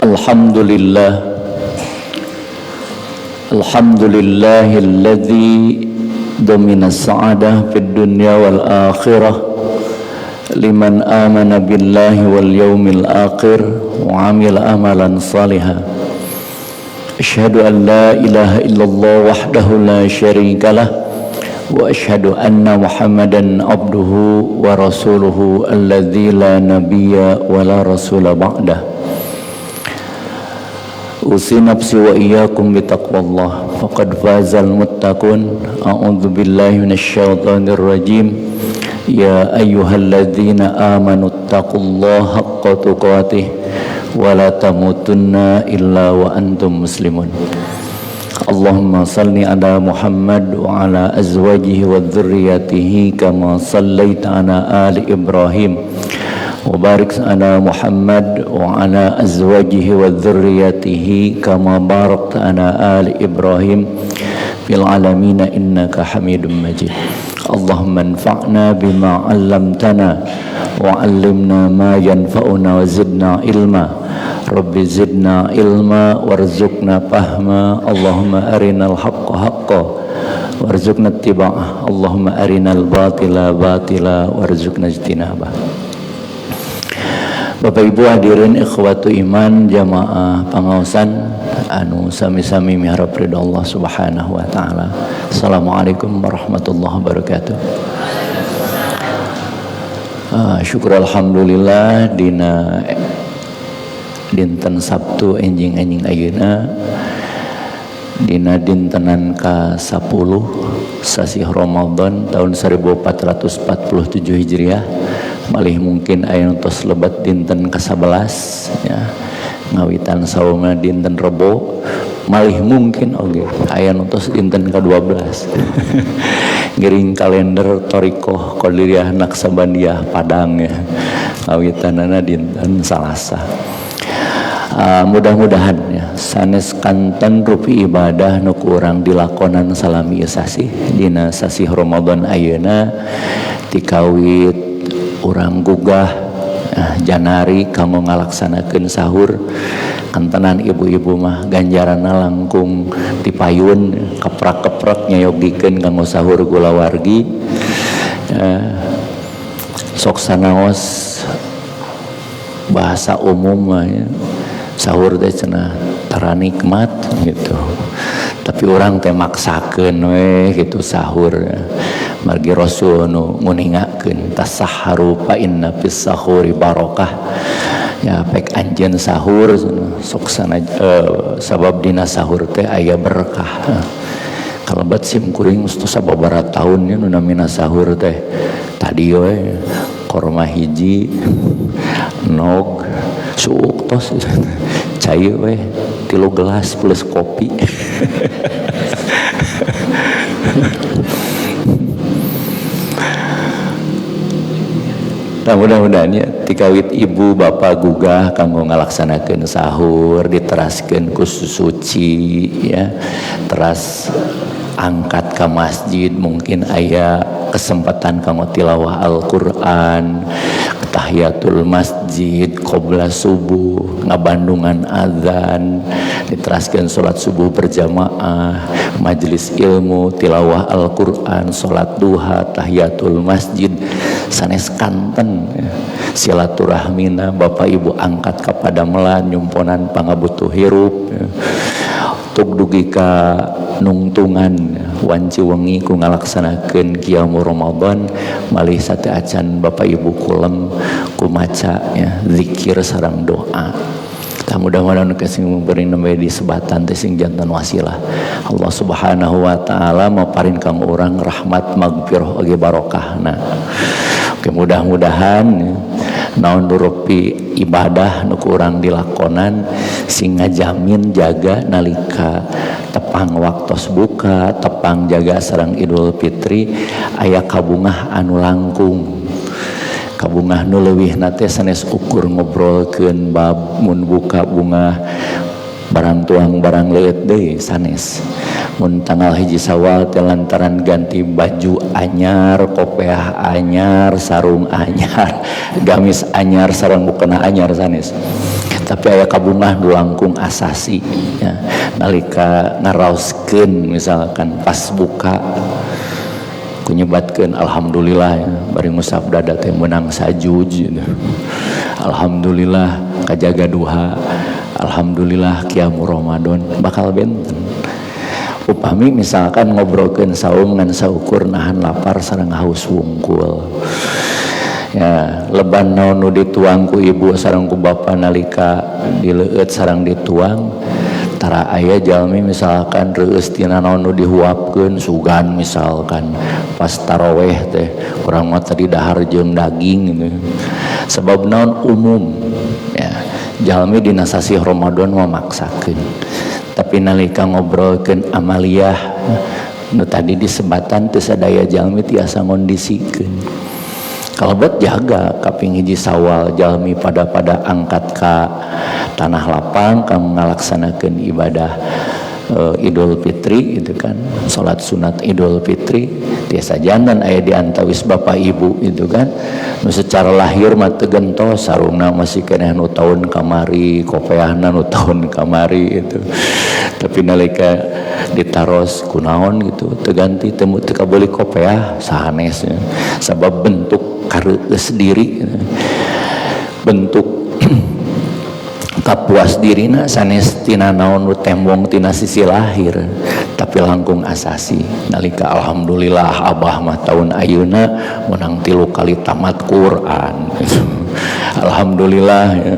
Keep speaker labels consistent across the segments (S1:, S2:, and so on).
S1: Alhamdulillah, alhamdulillahilladzi domina sa'adah fid dunya wal akhirah liman amana billahi wal yawmil akhir wa amila amalan salihan. Asyhadu an la ilaha illallah wahdahu la syarikalah wa asyhadu anna Muhammadan abduhu wa rasuluhu alladzi la nabiyya wa la rasula ba'dah. Usi nafsi wa iyyakum bitaqwallah faqad fazal muttaqun. A'udzu billahi minasyaitonir rajim. Ya ayyuhalladzina amanu taqullaha haqqa tuqatih wa la tamutunna illa wa antum muslimun. Allahumma salli ala Muhammad wa ala azwajihi wa dzurriyyatihi kama sallaita ala ali Ibrahim wa barik ala Muhammad wa ala azwajihi wa dzurriyyatihi kama barakta ala ali Ibrahim fil alamin innaka Hamidum Majid. Allahumma anfa'na bima 'allamtana wa 'allimna ma yanfa'una wa zidna ilma. Rabbi zidna ilma warzuqna fahma. Allahumma arinal haqqa haqqa warzuqna ittiba'ah. Allahumma arinal batila batila warzuqna ijtinabah. Bapak Ibu hadirin ikhwatu iman jamaah pangaosan anu sami-sami miharap ridho Allah Subhanahu wa taala. Assalamualaikum warahmatullahi wabarakatuh. Syukur alhamdulillah dina dinten Sabtu enjing-enjing ayeuna dina dintenan ka-10 sasih Ramadan tahun 1447 Hijriah. Malih mungkin aya nu tos lebat dinten ka-11 ya, ngawitan saumna dinten Rebo, malih mungkin oge aya nu tos dinten ka-12. Ngiring kalender Thariqah Qadiriyah Naqsabandiyah Padang ya, ngawitanana dinten Salasa. Mudah-mudahan ya sanes kanten rupi ibadah nu kurang dilakonan salami ieu sasih dina sasih Ramadan ayeuna tikawit urang gugah Janari kanggo ngalaksanakeun sahur. Kantenan ibu-ibu mah ganjaranna langkung tipayun keprak-keprek nyayogikeun kanggo sahur gulawargi. Sok sanaos bahasa umum mah ya, sahur teh cenah tara nikmat gitu, tapi urang teh maksakeun we gitu sahur. Margi Rasul nu nguningakeun tasahharu fa inna fis sahuri barokah ya, pek anjeun sahur sok sana sabab dina sahur teh aya berkah. Kalebat sim kuring geus sababaraha taun ya nu namina sahur teh tadi we korma hiji nog suuk tos cai we 3 gelas plus kopi. Nah, mudah-mudahan ya tikawit ibu bapak gugah kanggo ngalaksanakeun sahur diteraskeun ku suci ya, teras angkat ke masjid mungkin aya kesempatan kanggo tilawah Al-Qur'an, tahiyatul masjid qabla subuh, ngabandungan azan, diteraskeun salat subuh berjamaah, majelis ilmu, tilawah Al-Qur'an, salat duha, tahiyatul masjid, sanes kanten ya. Silaturahmina bapak ibu angkat kepada melan nyumponan pangabutuh hirup ya. Tuk dugi ka nungtungan wanci wengi ku ngalaksanakeun qiyamul Ramadan malih sate acan bapak ibu kulem ku maca ya zikir sareng doa. Tah mudah-mudahan sing beri nembe di sebatan teh sing jantan wasilah Allah Subhanahu wa taala maparin kang urang rahmat magfirah oge barokahna. Oke, mudah-mudahan ya, naon rupi ibadah nu kurang dilakonan sing ngajamin jaga nalika tepang waktos buka, tepang jaga sareng Idul Fitri aya kabungah anu langkung. Kabungah nu leuwihna teh sanes ukur ngobrolkeun bab mun buka bungah barang tuang barang leuit deui sanes. Mun tanggal 1 Syawal teh lantaran ganti baju anyar, kopeah anyar, sarung anyar, gamis anyar, sareng mukena anyar sanes. Tapi aya kabungah nu langkung asasi ya, nalika ngaraoskeun misalkan pas buka ku nyebatkeun alhamdulillah ya, bari ngusap dada teh meunang sajuj gitu. Alhamdulillah kajaga duha, alhamdulillah qiyamu Ramadan bakal benten. Upami misalkan ngobrolkeun saum ngan saukur nahan lapar sareng haus wungkul. Ya, leban naon nu dituang ku ibu sareng ku bapa nalika dileueut sareng dituang tara aya jalmi misalkan reueus tina naon nu dihuapkeun sugan misalkan pas taraweh teh urang mah tadi dahar jeung daging gitu. Sebab naon umum ya jalmi dina sasih Ramadan mah maksakeun. Tapi nalika ngobrolkeun amaliyah nu tadi disebatan teu sadaya jalmi tiasa ngondisikeun. Kalebet jaga kaping hiji Sawal jalmi pada-pada angkat ka tanah lapang kang ngalaksanakeun ibadah Idul Fitri gitu kan, salat sunat Idul Fitri tiasa jantan aya di antawis bapak ibu gitu kan, nu secara lahir mah teu gentos sarungna masih keneh nu taun kamari, kopeahna nu taun kamari itu. Tapi nalika ditaros kunaon gitu teu ganti teu kabeuli kopeah sahanes ya. Sabab bentuk kareueus diri, bentuk kapuas dirina sanes tina naon nu tembong tina sisi lahir, tapi langkung asasi nalika alhamdulillah abah mah taun ayeuna menang 3 kali tamat Quran. Alhamdulillah ya,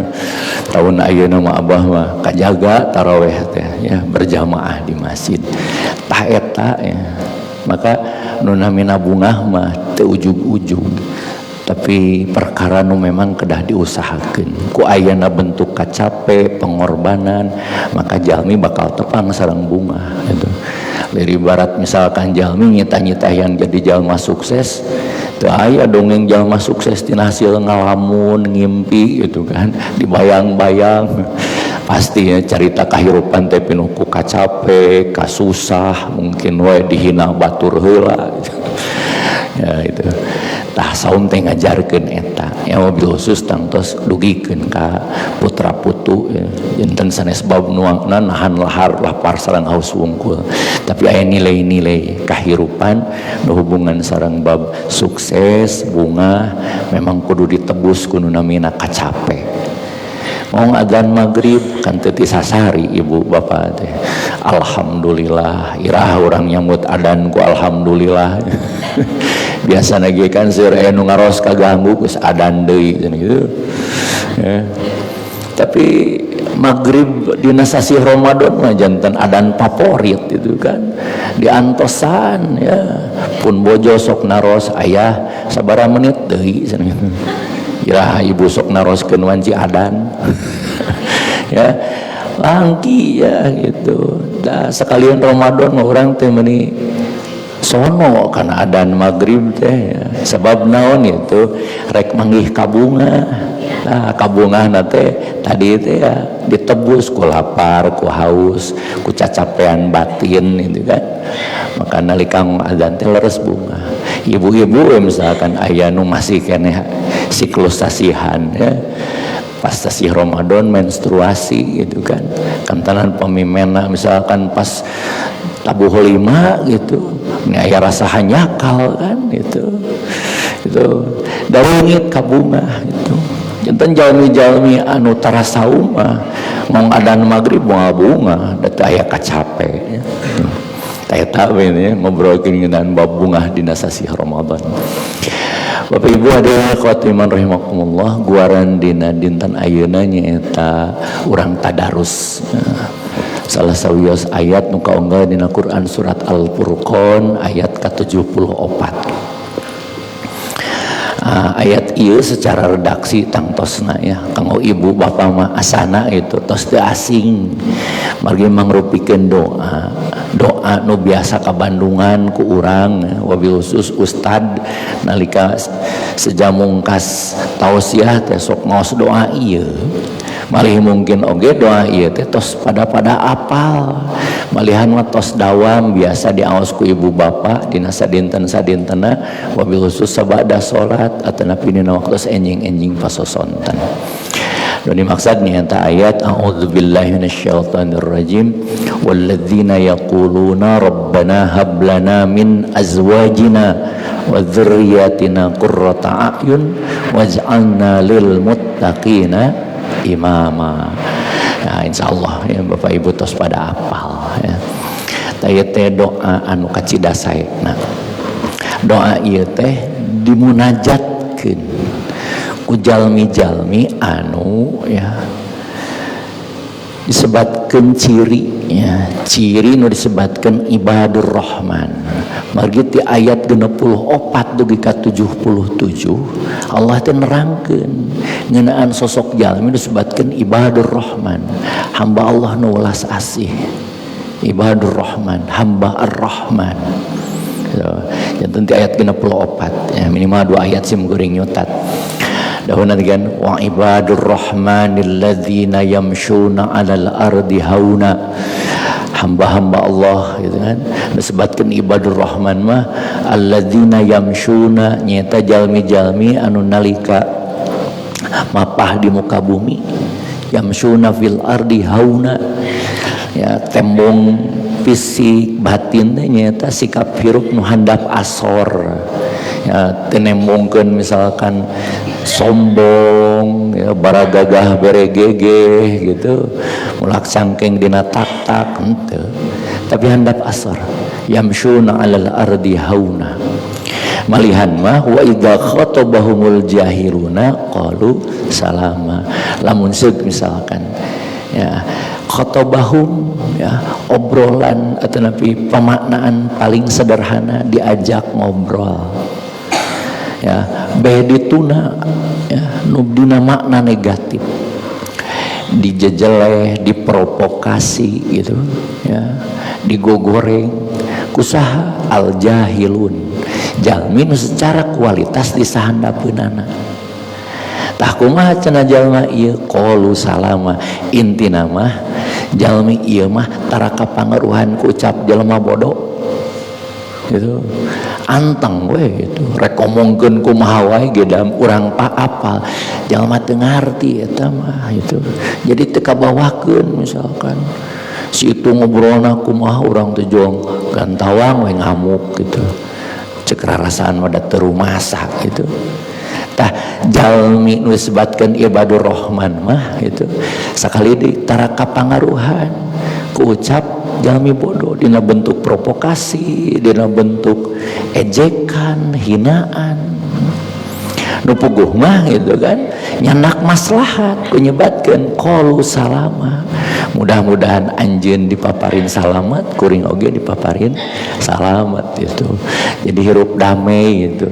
S1: tahun ayeuna mah abah mah kajaga taraweh teh ya berjamaah di masjid. Tah eta ya. Maka nu namina bungah mah teu ujug-ujug, tapi perkara nu memang kedah diusahakeun ku ayana bentuk kacape pengorbanan maka jalmi bakal tepang sareng bungah gitu. Dari barat misalkan jalmi nyita-nyita yang jadi jalma sukses teu aya dongeng jalma sukses tina hasil ngalamun ngimpi gitu kan, dibayang-bayang pasti ya carita kahirupan teh pinuh ku kacape kasusah mungkin we dihina batur heula gitu. Ya itu tah saum teh ngajarkeun eta ya mobil khusus tangtos dugikeun ka putra putu ya. Janten sanes bab nuangna nahan lahar lapar sareng haus wungkul, tapi aya nilai-nilai kahirupan nu hubungan sareng bab sukses bunga memang kudu ditebus ku nu namina kacape. Mau adzan maghrib kan teu tisasari ibu bapak teh alhamdulillah irah urang nyambut adan ku alhamdulillah. Biasa ge kan seueur aya nu ngaros kaganggu geus adan deui gitu ya. Tapi maghrib dina sasih Ramadan mah janten adan favorit itu kan diantosan ya, pun bojo sok naros ayah sabaraha menit deui cenah gitu. Ya ibu sok naroskeun wanci adan. Ya langki ya gitu. Dah sekalian Ramadan mah urang teh meuni sono kana adan maghrib teh ya. Sebab naon itu rek manggih kabunga. Nah kabungahna teh tadi teh ya ditebus ku lapar, ku haus, ku cacapean batin gitu kan. Maka nalika adzan teh leres bunga. Ibu-ibu ya misalkan aya nu masih keneh siklus sasihan ya, pas sasih Ramadan menstruasi gitu kan, kantanan pemimena misalkan pas tabuh 5 gitu ini aya rasa hanyakal kan gitu, itu daungit kabunga gitu. Janten jalmi-jalmi anu tara saum mah ngong adan maghrib moal bunga da teu aya kacape ya. Eta we nya ngobrolkeun ngeunaan bab bungah dina sasih Ramadan. Bapak Ibu hadirin akhwat iman rahimakumullah, guaran dina dinten ayeuna nyaeta urang tadarus. Salah sawios ayat nu kaunggal dina Quran surat Al-Furqan ayat ka-74. Ayat ieu secara redaksi tangtosna ya kanggo ibu bapa mah asana itu tos teu asing margi mangrupikeun doa doa nu biasa ka Bandungan ku urang wabil khusus ustad nalika sejamungkas tausiah teh sok ngaos doa ieu malih mungkin oge doa ieu teh tos pada-pada apal malihan mah tos dawam biasa diaos ku ibu bapa dina sadinten-sadintena wabil khusus sabada salat atanapi dina waktu enjing-enjing pasosonten. Dan dimaksud nih eta ayat a'udzubillahi minasyaitonirrajim walladzina yaquluna rabbana hab lana min azwajina wa dzurriyyatina qurrata a'yun waj'alna lil muttaqina imama. Nah, insyaallah ya Bapak Ibu tos pada apal ya. Tah ieu teh doa anu kacida saena. Doa ieu teh dimunajatkeun ku jalmi-jalmi anu ya disebatkeun ciri ya, ciri nu disebatkeun ibadur rahman. Margi ti ayat 64 dugi ka 77 Allah teh nerangkeun ngeunaan sosok jalmi disebatkeun ibadur rahman, hamba Allah nu welas asih. Ibadur rahman, hamba ar-rahman. So, janten ti ayat 64 ya, minimal 2 ayat sim kuring nyutat. Dahuna kan wa ibadur rahmanil ladzina yamshuna 'alal ardi hauna, hamba-hamba Allah gitu kan disebutkan ibadur rahman mah alladzina yamshuna nyata jalmi-jalmi anu nalika mapah di muka bumi, yamshuna fil ardi hauna ya, tembong fisik batin teh nyata sikap hirup nu handap asor ya, teu nembongkeun misalkan sombong ya, baragagah beregege gitu, mulak cangkeng dina tak-tak henteu, tapi handap asor yamshuna 'alal ardi hauna. Malihan mah wa idza khatabahumul jahiluna qalu salama. Lamun seuk misalkan ya khatabahum ya, obrolan atau napi pemaknaan paling sederhana diajak ngobrol ya, beh dituna ya, nu dina makna negatif, dijejeleh, diprovokasi gitu ya, digogoreng kusaha al jahilun, jalmi nu secara kualitas disahandapeunana. Tah kumaha cenah jalma ieu qalu salama, intina mah jalmi ieu mah tara kapangaruhan ku ucap jelema bodoh gitu, anteng we gitu, rek ngomongkeun kumaha wae ge da urang pa apal, jalma teu ngarti eta mah gitu. Jadi teu kabawakeun misalkan si itu ngobrolna kumaha urang teh jong gantawang we ngamuk gitu, cek rarasaan mah da teu rumasa gitu. Tah jalmi nu disebatkeun ibadur rahman mah gitu, sakali deui tara kapangaruhan ku ucap jalmi bodoh dina bentuk provokasi, dina bentuk ejekan, hinaan. Nu puguh mah gitu kan nyanak maslahat ku nyebatkeun qalu salama. Mudah-mudahan anjeun dipaparin salamat, kuring oge dipaparin salamat gitu. Jadi hirup damai gitu.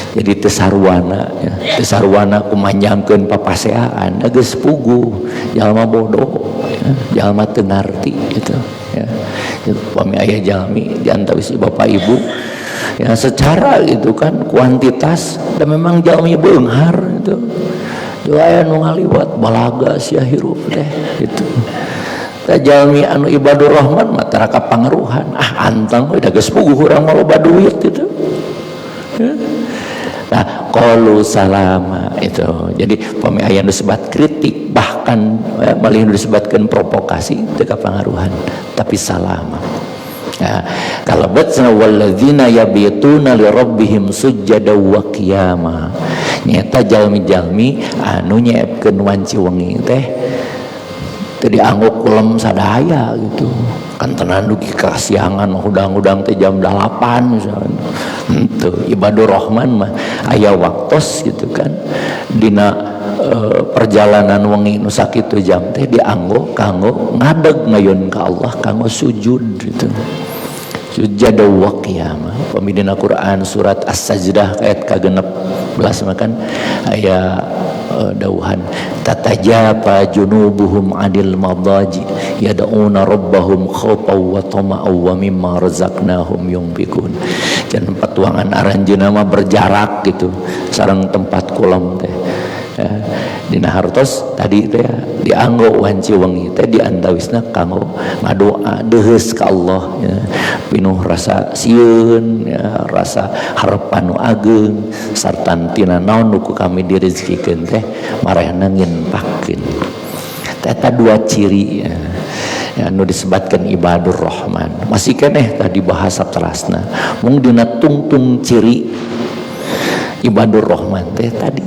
S1: Jadi teu sarwana ya, teu sarwana kumanjangkeun papaseaan, geus puguh jalma bodoh ya, jalma teu ngarti gitu ya. Upami aya jalmi di antawis bapak ibu ya, secara gitu kan kuantitas dan memang jalmi beunghar gitu. Aya nu ngaliwat balaga sia hirup teh gitu. Tah jalmi anu ibadur rahman mah tara kapangaruhan, ah antang we da geus puguh urang mah loba duit gitu. Ya. Nah, qalu salama itu. Jadi pami aya nu disebat kritik bahkan ya, malih nu disebatkeun provokasi teu kapangaruhan, tapi salama. Ya, kalebet cenah walladzina yabituna li rabbihim sujada wa qiyama. Nyata jalmi-jalmi anu nyeepkeun wanci wengi teh teu diangguk kulem sadaya gitu. Kan tenan dugi kasiangan hudang-hudang teh jam 8 misalnya. Henteu ibadur rahman mah aya waktos gitu kan dina perjalanan wengi nu sakitu jam teh dianggo kanggo ngadeg ngayun ka Allah, kanggo sujud gitu. Sujada wa qiyamah. Pamidina Quran surat As-Sajdah ayat ka-16 makan aya dauhan tatajafa junubuhum anil madaji yad'una rabbahum khaufan wa tama'an wa mimma razaqnahum yunfikun. Jan patuangan aranjeunna mah berjarak gitu sareng tempat kulem teh. Ya, dina hartos tadi teh dianggo wanci wengi teh diantawisna kanggo ngadoa deheus ka Allah ya, pinuh rasa sieun ya, rasa harepan nu ageung sarta tina naon nu ku kami direzekikeun teh marehna diinfakkeun. Eta dua ciri ya, ya nu disebatkeun ibadur rahman. Masih keneh tadi bahasa terasna mung dina tungtung ciri ibadur rahman teh tadi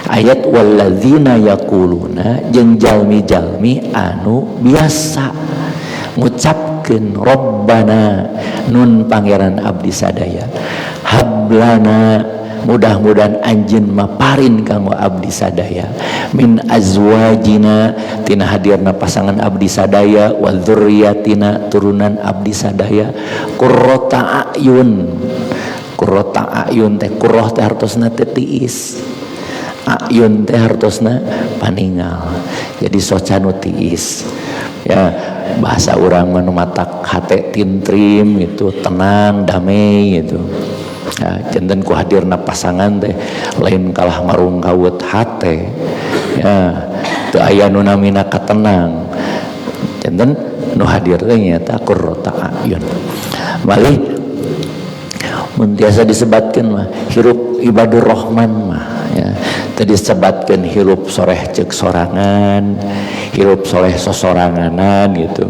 S1: ayat walladzina yaquluna jeung jalmi-jalmi anu biasa ngucapkeun Rabbana nun pangeran abdi sadaya, hablana mudah-mudahan anjeun maparin kanggo abdi sadaya, min azwajina tina hadirna pasangan abdi sadaya, wa dzurriyyatina turunan abdi sadaya, qurrata a'yun. Qurrata a'yun teh qurrah teh hartosna teh tiis, a'yun teh hartosna paningal. Jadi soca nu tiis ya, bahasa urang mah nu matak hate tintrim gitu, tenang, damai gitu. Ya, janten ku hadirna pasangan teh lain kalah marungkawut hate ya, teu aya nu namina katenang. Janten nu hadir teh nyaeta qurrata a'yun. Malih mun tiasa disebatkeun mah hirup ibadur rahman mah ya, teu disebatkeun hirup soreh ceuk sorangan, hirup soleh sosoranganan gitu.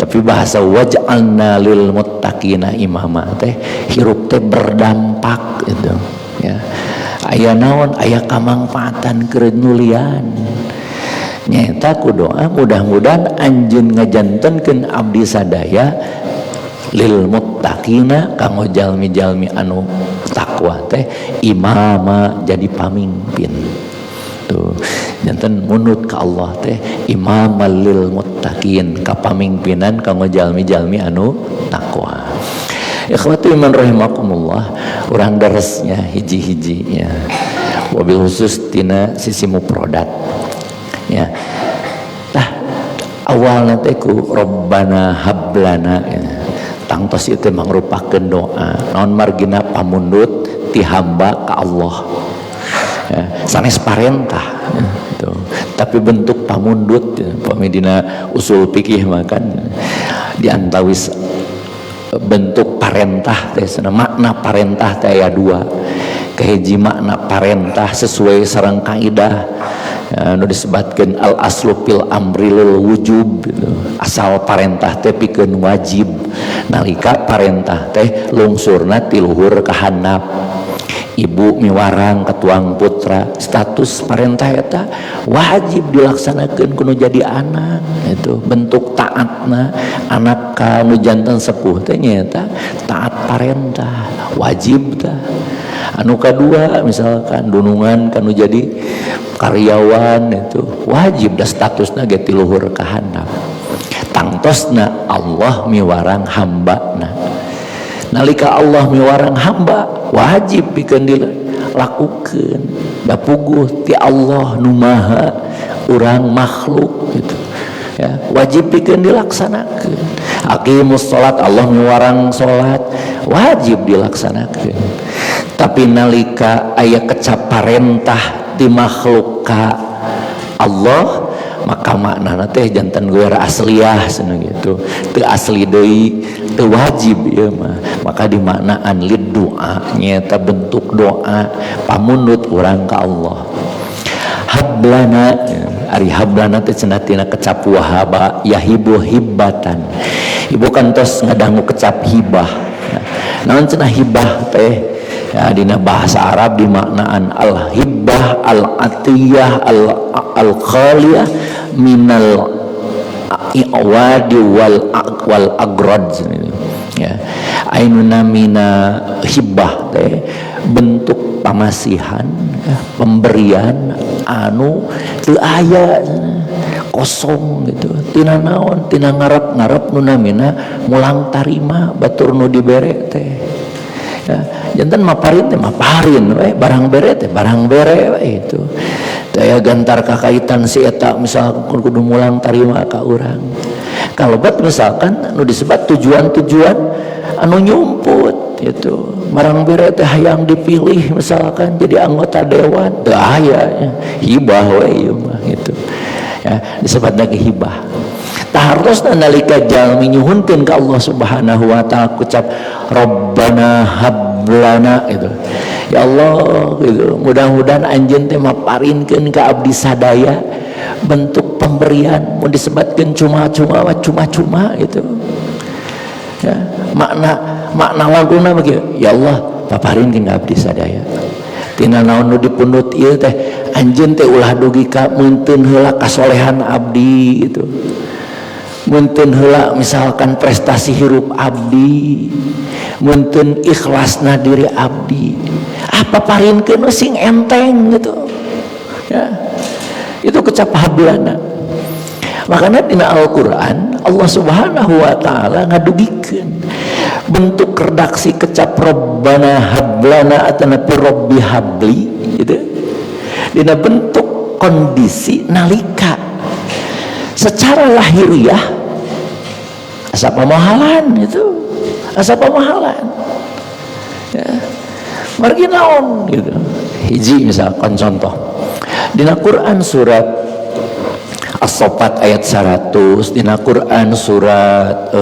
S1: Tapi bahasa waj'alna lil muttaqina imama teh hirup teh berdampak gitu ya. Aya naon, aya kamangfaatan keur nulian. Nyaeta ku doa mudah-mudahan anjeun ngajantenkeun abdi sadaya lil muttaqina kanggo jalmi-jalmi anu takwa teh imama, jadi pamimpin. Tuh janten munut ka Allah teh imamal lil muttaqin, kapamimpinan kanggo jalmi-jalmi anu takwa. Ikhwatu iman rahimakumullah, urang daresnya hiji-hiji ya, wabil khusus tina sisi mufrodat ya. Tah awalna teh ku Rabbana hablana ya. Tangtos itu mangrupakeun doa naon margina pamundut ti hamba ka Allah ya, sanes parentah ya, gitu. Tapi bentuk pamundut ya, pami dina usul fikih makan diantawis bentuk parentah teh cenah, makna parentah teh aya dua. Kahiji makna parentah sesuai sareng kaidah ya, nu disebatkeun al aslu fil amri lil wujub gitu. Asal parentah teh pikeun wajib, nalika parentah teh lungsurna ti luhur ka handap, ibu miwarang ketuang putra, status parentah eta wajib dilaksanakeun kudu jadi anak. Itu bentuk taatna anak ka nu janten sepuh teh nyaeta taat parentah wajib tah. Anu kadua misalkan dunungan kanu jadi karyawan itu wajib dah statusna ge ti luhur ka handap. Tangtosna Allah miwarang hambana, nalika Allah miwarang hamba wajib pikeun dilakukeun, da puguh ti Allah nu maha urang makhluk gitu ya, wajib pikeun dilaksanakeun. Aqimus salat, Allah miwarang salat wajib dilaksanakeun. Tapi nalika aya kecap parentah ti makhluk ka Allah, maka maknana teh janten guer asliyah cenah gitu, teu asli deui, teu wajib ieu mah. Maka dimaknaan lid doa nyaeta bentuk doa pamundut urang ka Allah. Hablana, ari hablana teh cenah tina kecap wahaba yahibu hibbatan. Ibu kan tos ngadangu kecap hibah. Naon cenah hibah teh? Ya, dina bahasa Arab dimaknaan al hibah al atiyah al khaliyah minal i'wadi wal agrad ya. Ainu namina hibah teh bentuk pamasihan ya, pemberian anu teu aya, kosong gitu, tina naon, tina ngarep-ngarep nu namina mulang tarima batur nu dibere teh ya. Janten maparin teh maparin we, barang bere teh barang bere we itu. Daya gantar kakaitan si eta misalkan kudu mulang tarima ka urang. Kalau buat misalkan nu disebut tujuan-tujuan anu nyumput itu, barang bere teh hayang dipilih misalkan jadi anggota dewan, teu aya ya, hibah we ieu mah gitu ya, disebut lagi hibah. Tahartosna nalika jalmi nyuhunkeun ka Allah Subhanahu wa taala kucap Rabbana hablana itu. Ya Allah gitu, mudah-mudahan anjeun teh maparinkeun ka abdi sadaya bentuk pemberian, mun disebatkeun cuma-cuma cuma-cuma gitu ya. Makna makna laguna begitu, ya Allah paparinkeun ka abdi sadaya tina naon nu dipundut ieu teh, anjeun teh ulah dugi ka meunteun heula kasolehan abdi gitu, meunteun heula misalkan prestasi hirup abdi, meunteun ikhlasna diri abdi, apa parinkeun sing enteng gitu ya. Itu kecap hablana. Makanya dina Al-Quran Allah Subhanahu wa Ta'ala ngadugikeun bentuk redaksi kecap robbana hablana atanapi robbi habli gitu, dina bentuk kondisi nalika secara lahiriah asa pamohalan itu, asa pamohalan ya. Margi naon gitu? Hiji misalkan contoh dina Quran surat As-Saffat ayat 100, dina Quran surat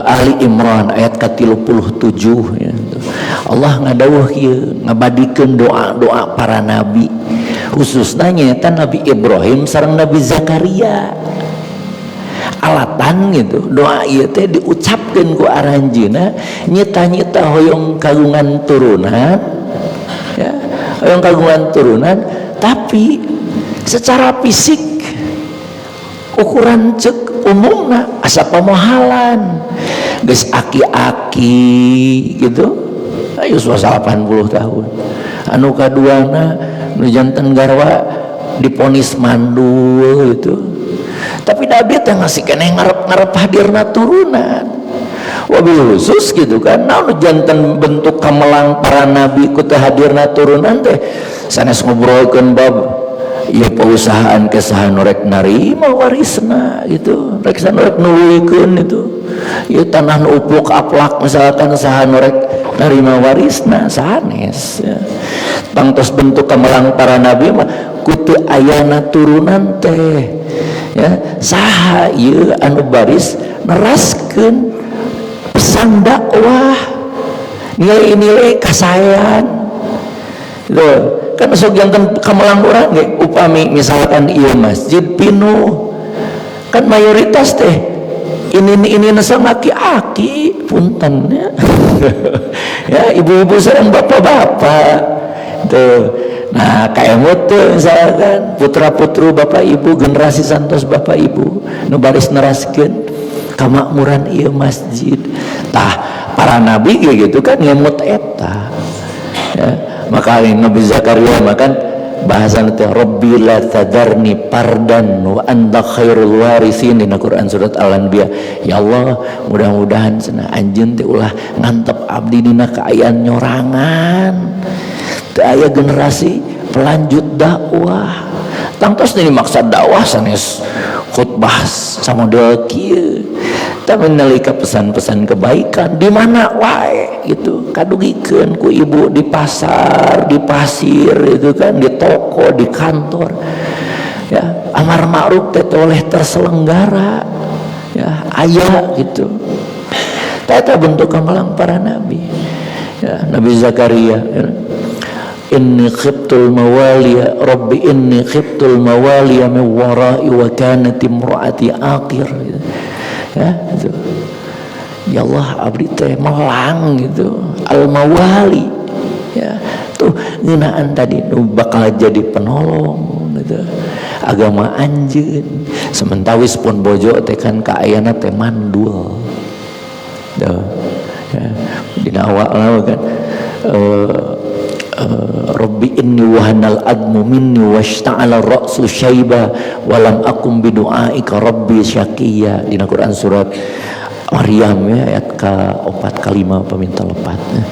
S1: Ali Imran ayat ke-37 ya. Allah ngadawuh kieu, ngabadikeun doa-doa para nabi, khususnya nyaeta Nabi Ibrahim sareng Nabi Zakaria. Alatan gitu doa ieu teh diucapkeun ku aranjeuna nyita-nyita hoyong kagungan turunan ya, hoyong kagungan turunan, tapi secara fisik ukuran cek umumna asa pamohalan, geus aki-aki gitu, ayo 80 tahun, anu kaduana nu janten garwa diponis mandul gitu. Tapi Nabi teh masih keneh ngarep-ngarep hadirna turunan. Wabil khusus gitu kan, nah janten bentuk kamelang para nabi ku teu hadirna turunan teh, sanes ngobrolkeun bab ya perusahaan ke saha nu rek narima warisna gitu, rek saha nu rek nuluykeun itu ya, tanah nu upluk aplak misalkan, saha nu rek narima warisna, sanes ya. Tangtos bentuk kamelang para nabi mah ku teu ayana turunan teh ya, saha ieu anu baris neraskeun pesan dakwah, nilai-nilai kasaean gitu kan. Sok janten kamelang urang ge upami misalkan ieu masjid pinuh kan, mayoritas teh ini sareng aki-aki, punten ya, ya ibu-ibu sareng bapak-bapak tuh. Nah, kayak tuh misalkan putra-putru bapak ibu, generasi santos bapak ibu nu baris neraskeun kamakmuran ieu masjid. Tah, para nabi gitu kan ngemut eta ya. Maka Nabi Zakaria makan bahasa nanti Rabbi la tadarni fardan wa anta khairul warisin dina Quran surat Al-Anbiya. Ya Allah, mudah-mudahan cenah anjeun teh ulah ngantep abdi dina kaayaan nyorangan, teu aya generasi pelanjut dakwah. Tangtos ini maksud dakwah sanes khutbah sama model kieu, tapi nalika pesan-pesan kebaikan di mana wae gitu kadugikeun ku ibu, di pasar, di pasir itu kan, di toko, di kantor ya, amar ma'ruf teh oleh terselenggara ya, aya gitu. Eta bentuk kamelang para nabi ya. Nabi Zakaria ya. Inni khiftul mawaliya rabbi inni khiftul mawaliya min wara'i wa kanat imraati aqir ya itu. Ya Allah, abdi teh melang gitu, al mawali ya, tuh ngeunaan tadi nu bakal jadi penolong gitu agama anjeun, sementawis pun bojo teh kan kaayana teh mandul tuh ya. Dina awal kan Rabbi inni wahanal admu minni washta'ala ra'su syaiba walam akum bidu'aika rabbi syaqiyya, dina Quran surat Maryam ya, ayat ke 4 ke 5 paminta lepat ya.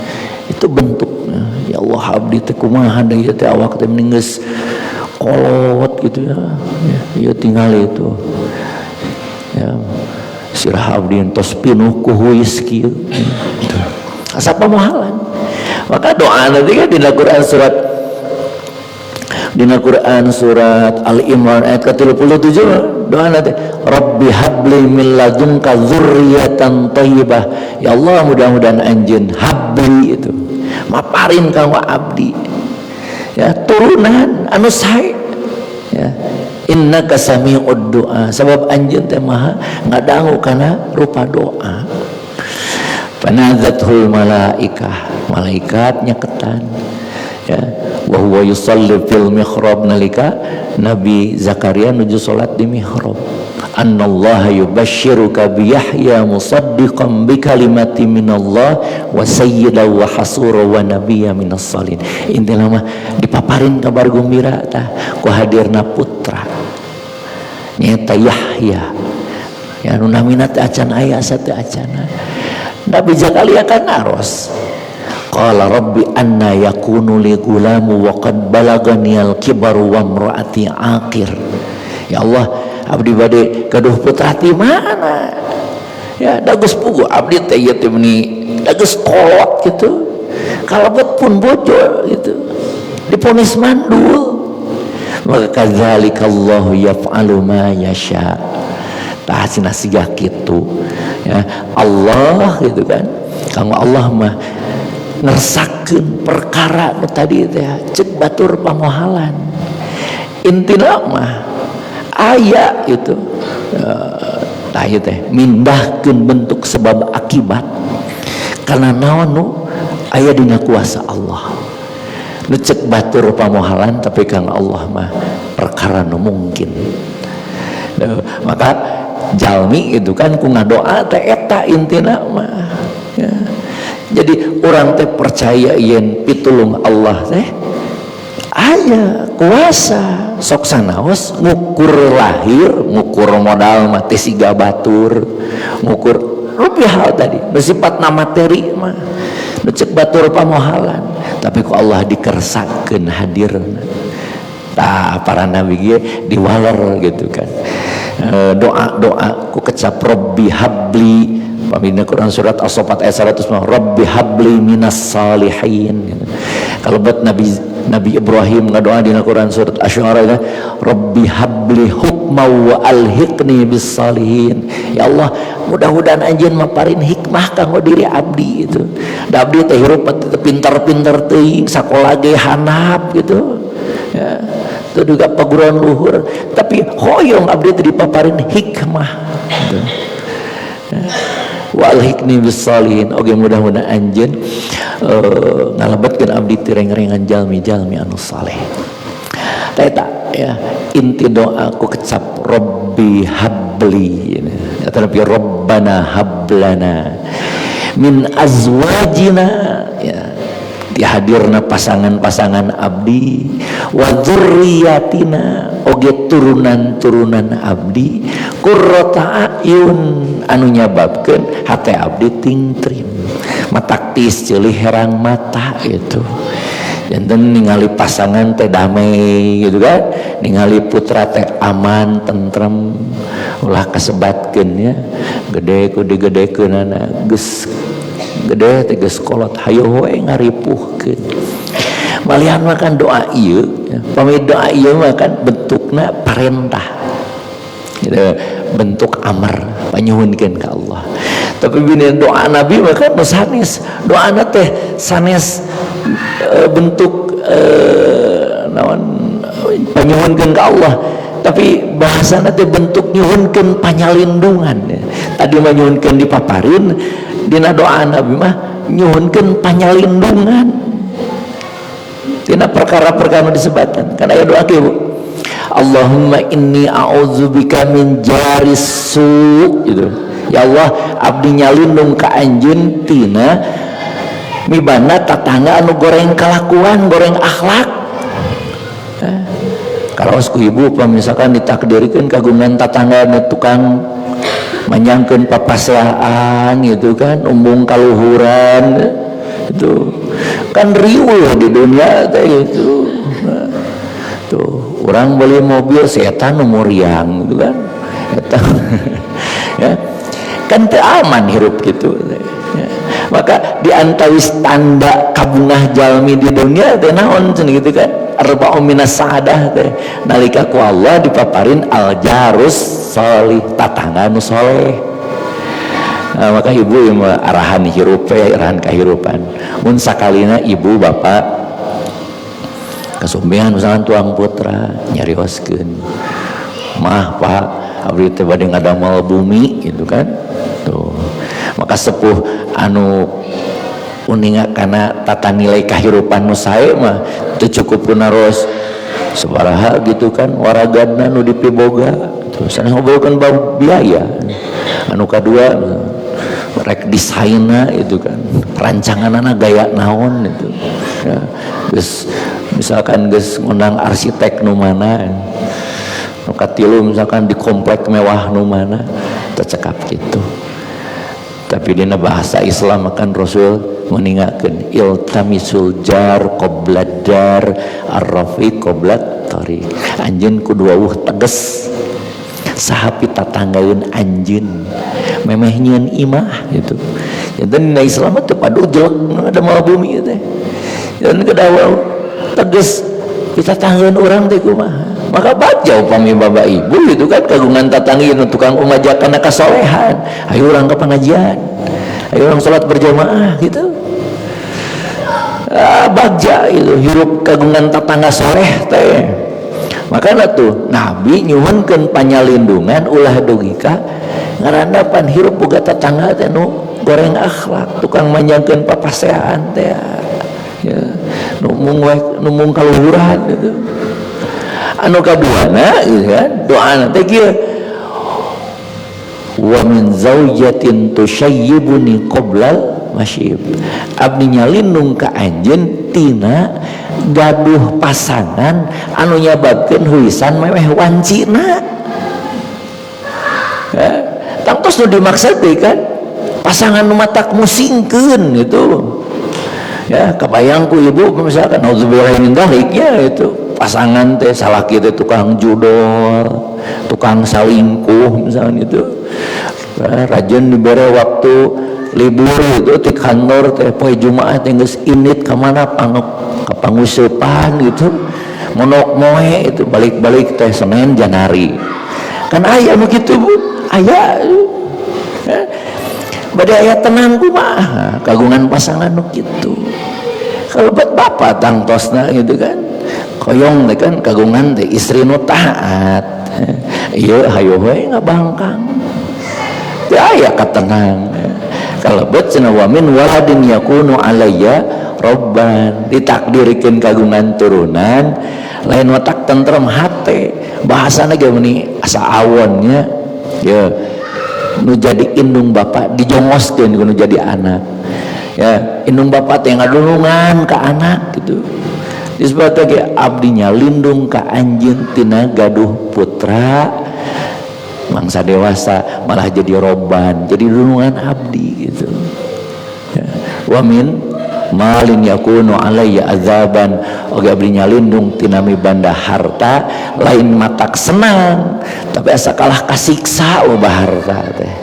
S1: Itu bentuknya, ya Allah, abdi teh kumaha deui teh, awak teh mending geus kolot gitu ya, ya, ya tinggal itu ya, sirah abdi tos pinuh ku huis kieu gitu. Asa pamohalan. Maka doa nanti kan di Quran surat di Dina Quran surat Al-Imran ayat ke-37 doa nanti Rabbi habli min ladunka dzurriyyatan thayyibah. Ya Allah, mudah-mudahan anjeun habli itu maparin ka abdi ya turunan anu sae ya, innaka sami'ud du'a, sebab anjeun teh maha ngadangu kana rupa doa. Fanadathul malaikah, malaikat nyaketan ya, wa huwa yusalli fil mihrab, nalika Nabi Zakaria nuju salat di mihrab, annallaha yubashshiruka bi Yahya musaddiqan bi kalimati minallah wa sayyidan wa hasura wa nabiyya minas salihin. Intina mah dipaparin kabar gembira tah ku hadirna putra nyaeta Yahya ya, nu namina teh acan aya sate acana. Nabi Zakaria kan naros, qala rabbi anna yakunu li gulamu wa qad balaganiyal kibaru wa imraati aqir. Ya Allah, abdi bade gaduh putra ti mana ya, da geus puguh abdi teh ieu teh meuni da geus kolot gitu, kalebet pun bojo gitu diponis mandul. Maka kadzalikallahu yaf'alu ma yasha, tah cenah siga kitu ya Allah gitu kan. Kanggo Allah mah ngersakeun perkara nu tadi teh cek batur pamohalan. Intina mah aya itu tah ieu teh mindahkeun bentuk sebab akibat karena naon nu aya dina kuasa Allah. Nu cek batur pamohalan, tapi kang Allah mah perkara nu mungkin. Maka jalmi itu kan ku ngadoa teh eta intina mah ya. Jadi orang teh percaya yen pitulung Allah teh aya kuasa, sok sanaos ngukur lahir, ngukur modal mah teh siga batur, ngukur rupiah hal tadi bersifat materi mah nu cek batur pamohalan, tapi ku Allah dikersakeun hadirna. Tah para nabi ge diwaler gitu kan, doa-doa ku kecap Rabbi habli. Pamina Quran surat As-Saffat ayat 100, Rabbi habli minas salihin. Kalau buat Nabi Nabi Ibrahim ngadoa di Quran surat Asy-Syu'ara ya, Rabbi habli hukma wa alhiqni bis salihin. Ya Allah, mudah-mudahan anjeun maparin hikmah kanggo diri abdi itu. Da abdi teh hirup pintar-pintar teuing, sakola ge handap gitu. Ya, itu juga perguruan luhur, tapi hoyong abdi teh dipaparin hikmah gitu. Ya. Wa alhiqni bis salihin. Oke, mudah-mudahan anjeun ngalebetkeun abdi ti reng-rengan jalmi-jalmi anu saleh. Eta ya inti doa ku kecap Rabbi habli ya, tapi Rabbana hablana min azwajina ya, dihadirna pasangan-pasangan abdi, wa dzurriyyatina oge turunan-turunan abdi, qurrata a'yun anu nyababkeun hate abdi tingtrim, mataktis ceulih herang mata itu. Janten ningali pasangan teh damai gitu kan, ningali putra teh aman tentrem, ulah kasebatkeun ya, gede ku digedekeunana, geus gede teh geus kolot hayo we ngaripuhkeun. Malihan makan doa ieu ya. Pami doa ieu mah kan bentukna parentah gitu, bentuk amar panyuhunkeun ka Allah. Tapi bini doa Nabi mah kan sanes, doana teh sanes bentuk naon panyuhunkeun ka Allah, tapi bahasana teh bentuk nyuhunkeun panyalindungan ya. Tadi mah nyuhunkeun dipaparin, dina doa Nabi mah nyuhunkeun panyalindungan tina perkara-perkara disebutkan. Kan aya doa kieu, Bu, Allahumma inni a'udzubika min jaris su gitu. Ya Allah, abdi nyalindung ka anjeun tina mibanda tatangga anu goreng kelakuan, goreng akhlak. Kalau ku ibu misalkan ditakdirkan kagungan tatangga nu tukang manjangkeun papaseaan gitu kan, umbung kaluhuran itu kan riuh di dunia teh gitu. Nah, tuh orang beli mobil setan nu muriang gitu kan. Eta ya kan teu aman hirup gitu ya. Maka di antawis tanda kabungah jalmi di dunia teh naon cenah gitu kan, arba'u minas sa'adah teh nalika ku Allah dipaparin al jarus solih, tatangga nu soleh. Nah, maka ibu yang arahan hirup ya, arahan kehidupan mun sakalina ibu bapak kasumbihan misalkan tuang putra nyarioskeun, "Mah, Pak, abdi teh bade ngadamel bumi," gitu kan. Tuh, maka sepuh anu uninga kana tata nilai kahirupan nu sae mah teu cukup ku naros sabaraha gitu kan waragadna nu dipiboga. Tuh, sanes ngobrolkeun bab biaya. Anu kadua, rek desainna itu kan, rancanganana gaya naon itu ya. Geus misalkan geus ngundang arsitek nu mana, nu katilu misalkan di komplek mewah nu mana, tercekap gitu. Tapi dina bahasa Islam akan Rasul meninggalkan iltamisul jar qoblad dar arrafiq qoblat tariq. Anjeun kudu wawuh teges saha pitatanggaeun anjeun memeh nyieun imah gitu. Jadi dina Islam teh padu jelek ada mau bumi teh dan kedawa teges pitatanggaeun urang teh kumaha. Maka baca upami bapak ibu itu kan kagungan tatanggi nu tukang umajakan kasolehan, ayo urang ke pengajian, ayo urang sholat berjamaah gitu. Ah, bagja itu hirup kagungan tatangga soleh teh. Makanya tuh Nabi nyuhunkeun panyalindungan ulah dugi ka ngarandapan hirup boga tatangga teh nu goreng akhlak, tukang manjangkeun papaseaan teh ya, nu mung nu mung kaluhuran gitu. Anu kaduana gitu kan, doana teh kieu, wa min zaujatin tusyayyibuni qoblal masyib, abdi nyalindung ka anjeun tina gaduh pasangan anu nyababkeun huisan meweh wancina. Ya, tangtos nu dimaksud teh kan pasangan nu matak musingkeun gitu ya. Kebayang ku ibu misalkan, nauzubillah min dzalik ya, itu pasangan teh salah kita tukang judol, tukang salingkuh misalkan itu ya, rajin diberi waktu libur itu di kantor teh poe Jumat teh geus indit ka mana, ka panguseupan gitu, monok moe itu, balik-balik teh Senin Janari. Kan aya nu kitu, Bu, aya ya. Bade aya tenang kumaha kagungan pasangan nu kitu. Kalau buat bapak tangtosna gitu kan, koyong teh kan kagungan teh istri nu taat, ieu hayo we ngabangkang teu aya katenang. Kalau bet cenah wa min waladin yakunu alayya robban, ditakdirikeun kagungan turunan lain watak tentrem hate, bahasana ge meuni asa awonnya ya, nu jadi indung bapak dijongoskeun ku nu jadi anak ya, indung bapak teh ngadulungan ka anak gitu. Disebut lagi abdinya lindung ka anjeun tina gaduh putra mangsa dewasa malah jadi roban, jadi lindungan abdi gitu ya. Wa min malin yakunu alayya azaban, oge abdi nyalindung tina mibanda harta lain matak senang tapi asa kalah kasiksa loba harta teh.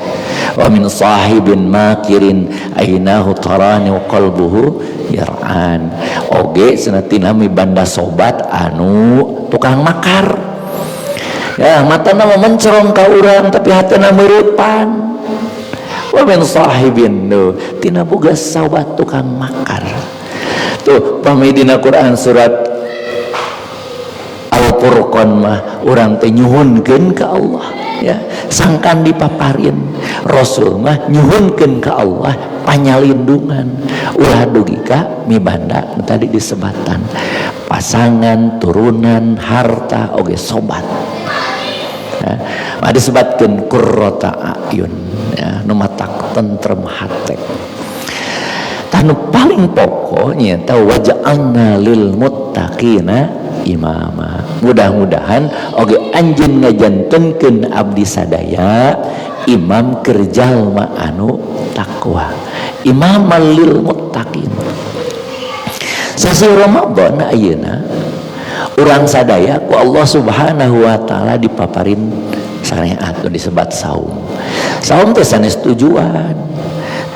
S1: Wa min sahibin makirin ainahu tarani wa qalbuhu yar'an, oge cenah tina mibanda sobat anu tukang makar ya, matana mah mencerong ka urang tapi hatena meurepan. Wa min sahibin nu tina boga sobat tukang makar. Tuh, pami dina Quran surat Al-Furqan mah urang teh nyuhunkeun ka Allah ya, sangkan dipaparin Rasul mah nyuhunkeun ka Allah panyalindungan ulah dugi ka mibanda tadi disebatan pasangan, turunan, harta, oge sobat ya, disebutkan qurrata ayun ya, nu matak tentrem hate. Tah, nu paling pokoknya tahu waja'alna lil muttaqina imama. Mudah-mudahan oge anjeun ngajantenkeun abdi sadaya imam keur jalma anu takwa, imamal lil muttaqin. Sasih Ramadan ayeuna urang sadaya ku Allah Subhanahu wa taala dipaparin syariat nu disebat saum. Saum teh sanes tujuan.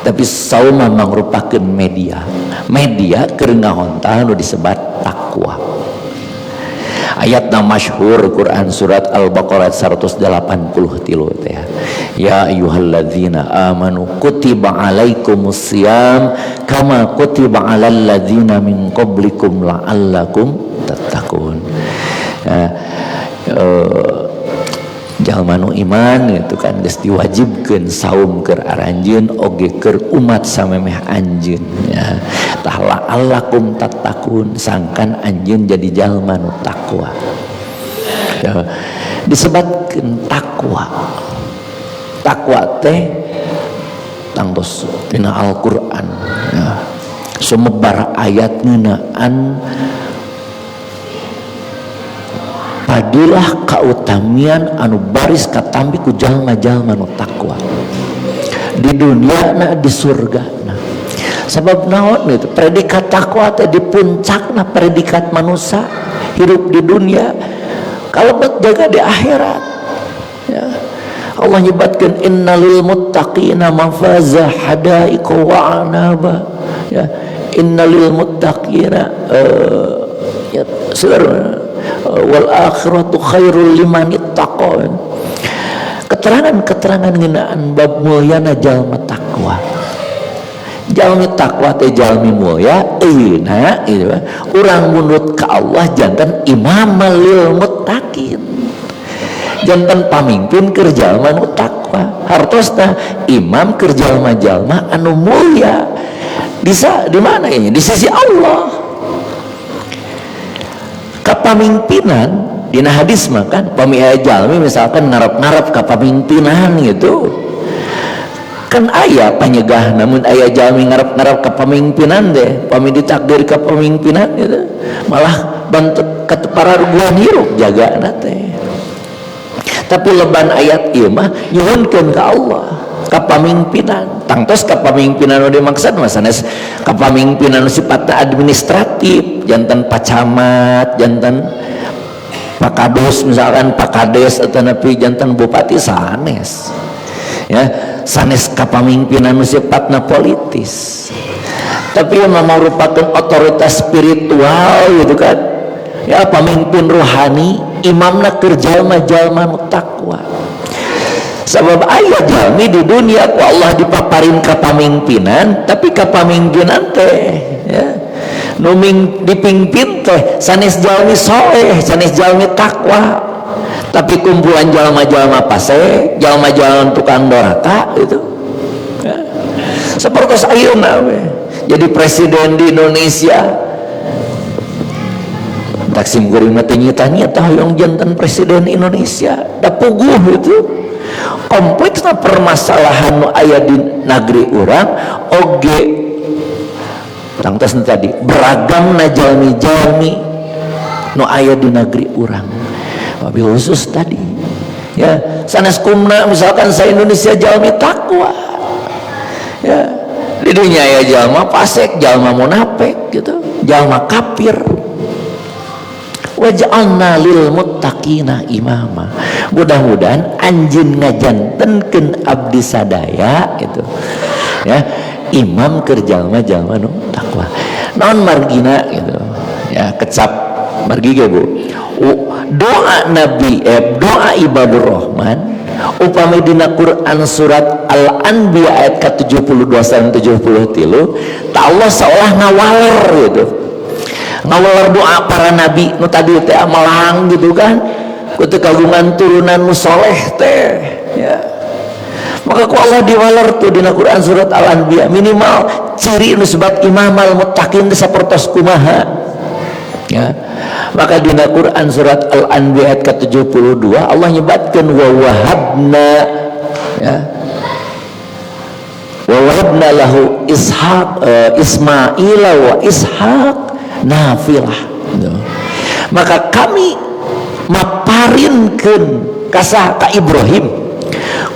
S1: Tapi saum mangrupakeun media, media keur ngahontal nu disebat takwa. Ayatna masyhur, Quran surat Al-Baqarah 183 teh, ya ayyuhalladzina amanu kutiba alaikumus siyam kama kutiba alal ladzina min qablikum la'allakum tattaqun. Ya, jalma nu iman itu kan geus diwajibkeun saum keur aranjeun oge keur umat samemeh anjeun, ya tah, la'allakum tattaqun, sangkan anjeun jadi jalma nu takwa. Ya, disebatkeun takwa. Takwa teh tangtos dina Al-Qur'an, ya, sumebar ayat ngeunaan padilah kautamian anu baris katampi ku jalma-jalma nu takwa di dunia na, di surga. Nah, sebab naon itu predikat takwa teh di puncakna predikat manusia hidup di dunia, kalau jaga di akhirat, ya. Allah nyebatkan innalil muttaqina mafaza hadaiqa wa anaba, ya, innalil muttaqina, ya, wal akhiratu khairul liman ittaqa. Keterangan-keterangan ngeunaan bab mulyana jalma takwa. Jalmi takwa teh jalmi mulya euna gitu. Urang munut ka Allah janten imamal lil muttaqin, janten pamimpin keur jalma nu takwa. Hartosna imam keur jalma-jalma anu mulia bisa di mana ini? Di sisi Allah. Kepemimpinan dina hadis mah kan pami aya jalmi misalkan ngarep-ngarep kepemimpinan gitu kan, aya panyegah. Namun aya jalmi ngarep-ngarep kepemimpinan deh, pami ditakdir kepemimpinan gitu malah bantu pararuguhan hirup jaga teh. Tapi leban ayat ieu mah nyuhunkeun ka Allah kepemimpinan. Tangtos kepemimpinan nu dimaksud mah sanes kepemimpinan sifatna administratif, janten pacamat, janten pakadus, misalkan pakades atau nepi janten bupati, sanes, ya, sanes kepemimpinan nu sifatna politis, tapi yang merupakan otoritas spiritual gitu kan, ya, pemimpin rohani, imamna keur jalma-jalma nu takwa. Sebab aya jalmi di dunia ku Allah dipaparin kepemimpinan, tapi kepemimpinan teh, ya, nu dipimpin teh sanes jalmi soleh, sanes jalmi takwa, tapi kumpulan jalma-jalma pase, jalma-jalma tukang doraka gitu, ya. Seperti ayeuna we jadi presiden di Indonesia, taksim kuring mah teu nyita-nyita hoyong janten presiden Indonesia, da puguh itu kompleksna permasalahan nu aya di negeri urang oge. Tangtos tadi beragam na jalmi-jalmi nu aya di negeri urang, wabil khusus tadi, ya, sanes kumna misalkan sa Indonesia jalmi takwa, ya, di dunia ya jalma pasek, jalma munafik gitu, jalma kafir. Waj'alna lil muttaqina imama. Mudah-mudahan anjeun ngajantenkeun abdi sadaya itu, ya, imam keur jalma-jalma nu takwa. Naon margina gitu, ya, kecap margi ge, Bu. Doa Nabi, doa ibadur rahman upami dina Quran surat Al-Anbiya ayat ke-72 dan 73, ta Allah seolah ngawaler gitu, ngawaler doa para nabi nu tadi teh melang gitu kan, ku teu kagungan turunan nu soleh teh, ya. Maka ku Allah diwaler tuh dina Quran surat Al-Anbiya, minimal ciri nu sebat imamal muttaqin teh sapertos kumaha, ya. Maka dina Quran surat Al-Anbiya ayat ke-72 Allah nyebatkeun wa wahabna, ya, wa wahabna lahu Ishaq, Ismaila wa Ishaq nafilah. Tuh. Maka kami maparinkeun kasah ka Ibrahim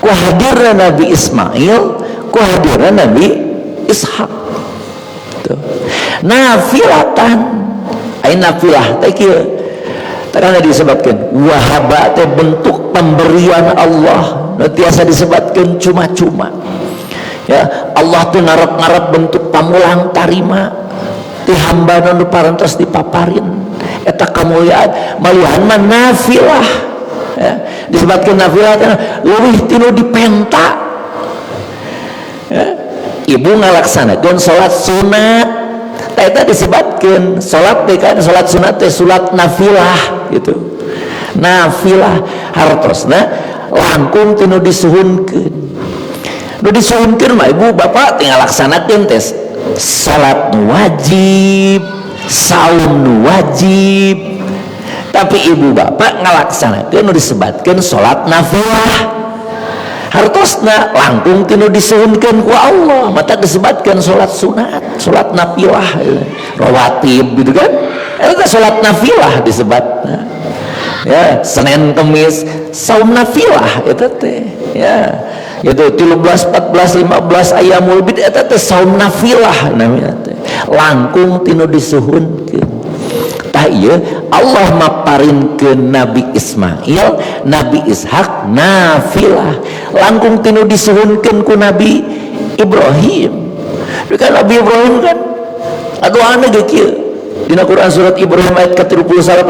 S1: ku hadirna Nabi Ismail, ku hadirna Nabi Ishak. Tuh. Nafilatan, ai nafilah teh kieu. Karena disebutkan wahaba teh bentuk pemberian Allah, nu tiasa disebutkan cuma-cuma. Ya, Allah tuh ngarep-ngarep bentuk pamulang tarima ti hamba nu parantos dipaparin eta kamuliaan malihan mah nafilah ya, disebutkan nafilah teh leuwih tinu dipenta ya. Ibu ngalaksanakeun salat sunat tah eta disebutkeun salat teh kan salat sunat teh salat nafilah gitu. Nafilah hartosna langkung tinu disuhunkeun. Nu disuhunkeun mah ibu bapak tinggal laksanakeun teh salat nu wajib, saum nu wajib. Tapi ibu bapak ngalaksanakeun nu disebatkeun salat nafilah. Hartosna langkung tinu disuhunkeun ku Allah, mata disebatkeun salat sunat, salat nafilah, rawatib gitu kan. Eta salat nafilah disebatna. Ya, Senin Kemis saum nafilah eta teh ya. Itu 13, 14, 15 ayamul bid eta teh saum nafilah namanya teh. Langkung tinu disuhunkeun. Tah ieu Allah maparinkeun Nabi Ismail, Nabi Ishak nafilah. Langkung tinu disuhunkeun ku Nabi Ibrahim. Kan Nabi Ibrahim kan aduh ge kieu. Dina Quran surat Ibrahim ayat ke-38,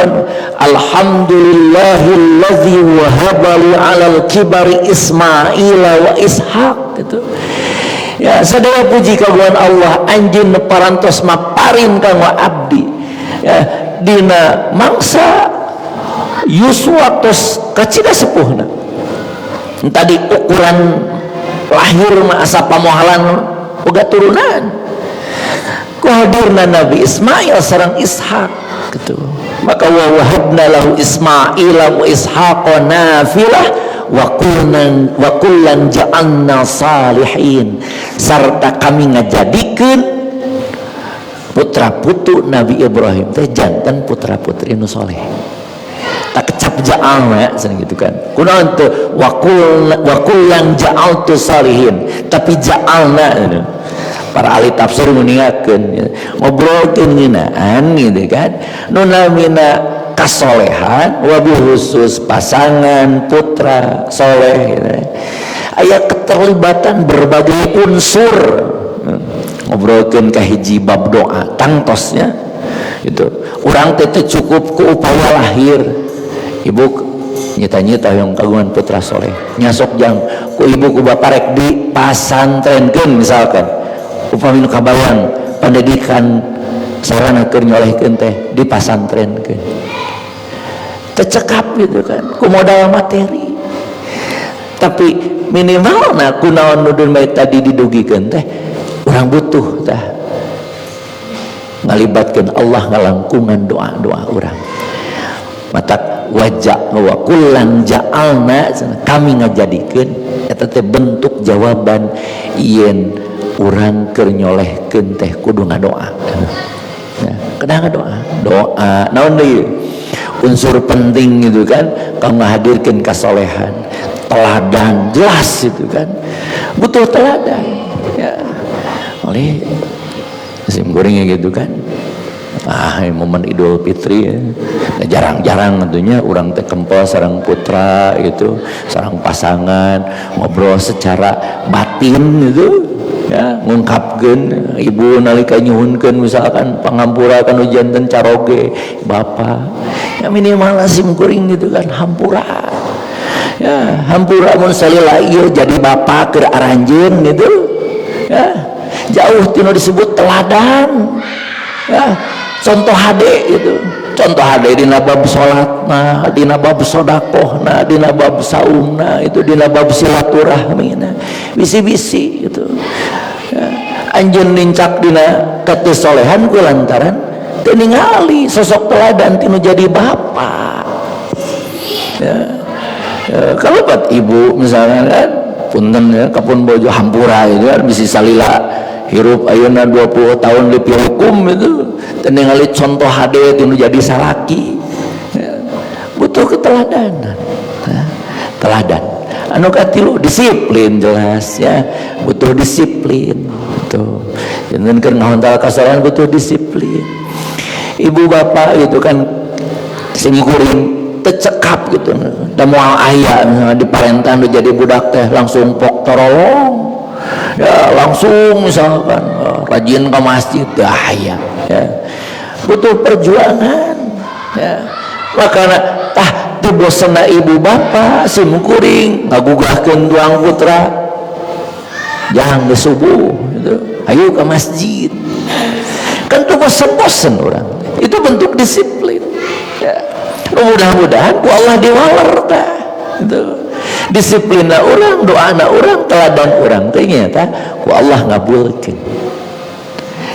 S1: alhamdulillahillazi wahaba li 'alal kibari Ismaila wa Ishaq gitu. Ya, sadaya puji kagungan Allah anjeun parantos maparin kanggo abdi. Ya, dina mangsa yuswa tos kacida sepuhna. Tadi ukuran lahir mah asa pamohalan boga turunan. Ku hadirna Nabi Ismail sareng Ishak gitu. Maka wa wahabna lahu Ismaila wa Ishaqa nafilah wa kullan wa kullan ja'alna salihin, sarta kami ngajadikeun putra putu Nabi Ibrahim teh janten putra putri nu soleh. Tak kecap ja'alna cenah gitu kan. Kunaon teu wa kullan ja'altu salihin, tapi ja'alna gitu. Para ahli tafsir meningakeun ngobrolkeun ngeunaan gitu kan, nu namina kasolehan wabil khusus pasangan putra soleh gitu. Aya keterlibatan berbagai unsur ngobrolkeun ka hiji bab doa tangtosnya itu urang teh cukup ku upaya lahir. Ibu nyita-nyita yang kagungan putra soleh nyasok jang ku ibu ku bapak rek di pasantrenkeun misalkan, upami nu kabayang pendidikan sarana keur nyolehkeun teh di pasantrenkeun teu cekap gitu kan ku modal materi, tapi minimalna kunaon nu tadi didugikeun teh urang butuh tah ngalibatkeun Allah ngalangkungan doa-doa urang. Matak wajah wa kullan ja'alna, kami ngajadikeun eta teh bentuk jawaban yen urang keur nyolehkeun teh kudu ngadoa. Ya, kedah ngadoa. Doa naon deui? Unsur penting gitu kan kanggo ngahadirkeun kasolehan, teladan jelas itu kan. Butuh teladan ya. Oleh sim gorengnya gitu kan. Ah, momen Idul Fitri ya. Nah, jarang-jarang tentunya urang teh kempel sareng putra gitu, sareng pasangan ngobrol secara batin gitu ya, ngungkapkeun ibu nalika nyuhunkeun misalkan pangampura kan janten caroge bapak ya, minimal sim kuring gitu kan hampura ya, hampura mun salila ieu jadi bapak keur aranjeun gitu ya, jauh tinu disebut teladan ya, contoh hade gitu, contoh hade dina bab salat nah, dina bab sodakoh nah, dina bab saum nah, itu dina bab silaturahmi nah, bisi-bisi gitu ya, anjeun nincak dina ketesolehan ku lantaran teu ningali sosok teladan tinu jadi bapak ya. Ya, kalau buat ibu misalnya kan punten ya kapun bojo hampura itu kan bisi salila hirup ayeuna 20 tahun lebih hukum itu teu ningali contoh hade tinu jadi salaki ya, butuh keteladanan ya, teladan anu katilu disiplin jelas ya, butuh disiplin tuh jangan keur ngahontal kasolehan butuh disiplin. Ibu bapak gitu kan sing kuring tecekap gitu da moal aya misalnya diparentan jadi budak teh langsung pok torolong Ya langsung misalkan rajin ke masjid, dah ya, ya. Butuh perjuangan ya. Makanya tah teu bosenna ibu bapak sim kuring ngagugahkeun tuang putra jangan subuh gitu. Ayo ke masjid, kan tuh bosen-bosen orang itu bentuk disiplin ya. Mudah-mudahan ku Allah diwaler tah gitu. Disiplina orang, doana orang, teladan orang ternyata ku Allah ngabulkeun.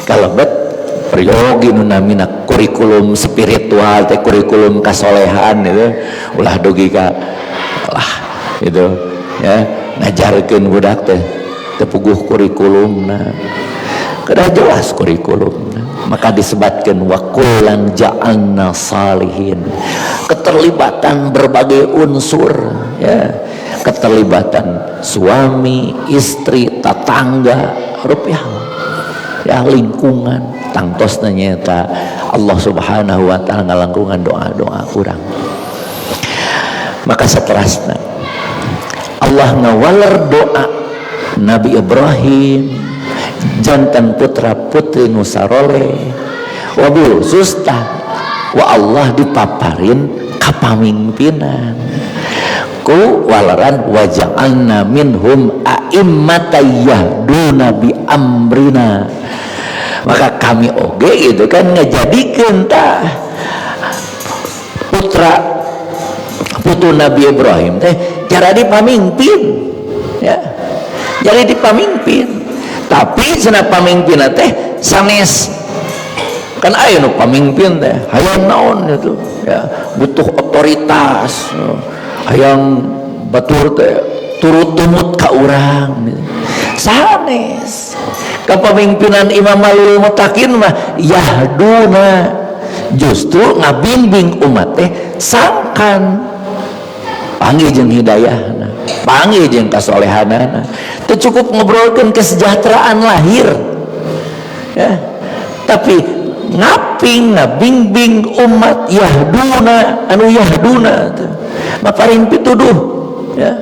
S1: Kalau bet peryogi nu namina kurikulum spiritual teh, kurikulum kasolehan itu ulah dugi ka lah itu ya, ngajarkeun budak teh teu puguh kurikulumna, kedah jelas kurikulumna. Maka disebutkan wa kullan ja'alna salihin, keterlibatan berbagai unsur ya, keterlibatan suami, istri, tetangga, rupiah ya, lingkungan. Tangtosna nyaeta Allah Subhanahu wa taala ngalangkungan doa-doa urang. Maka seterusnya Allah ngawaler doa Nabi Ibrahim jantan putra putri nu saroleh, wabil khusus wa Allah dipaparin kapamimpinan ku waleran waja'alna minhum a'immatan yahduna bi amrina. Maka kami oge gitu kan ngejadikeun tah putra putu Nabi Ibrahim teh jadi pamimpin ya, jadi dipamimpin. Tapi cenah pamimpin teh sanes kan aya nu pamimpin teh hayang naon gitu ya, butuh otoritas, hayang batur teh turut tumut ka urang gitu. Sanes kepemimpinan Imamalul Muttaqin mah yahduna, justru ngabimbing umat teh sangkan panggih jeung hidayahna, panggih jeung kasolehanana. Teu cukup ngobrolkeun kesejahteraan lahir ya, tapi ngaping ngabimbing umat yahduna, anu yahduna teh maparin pituduh ya.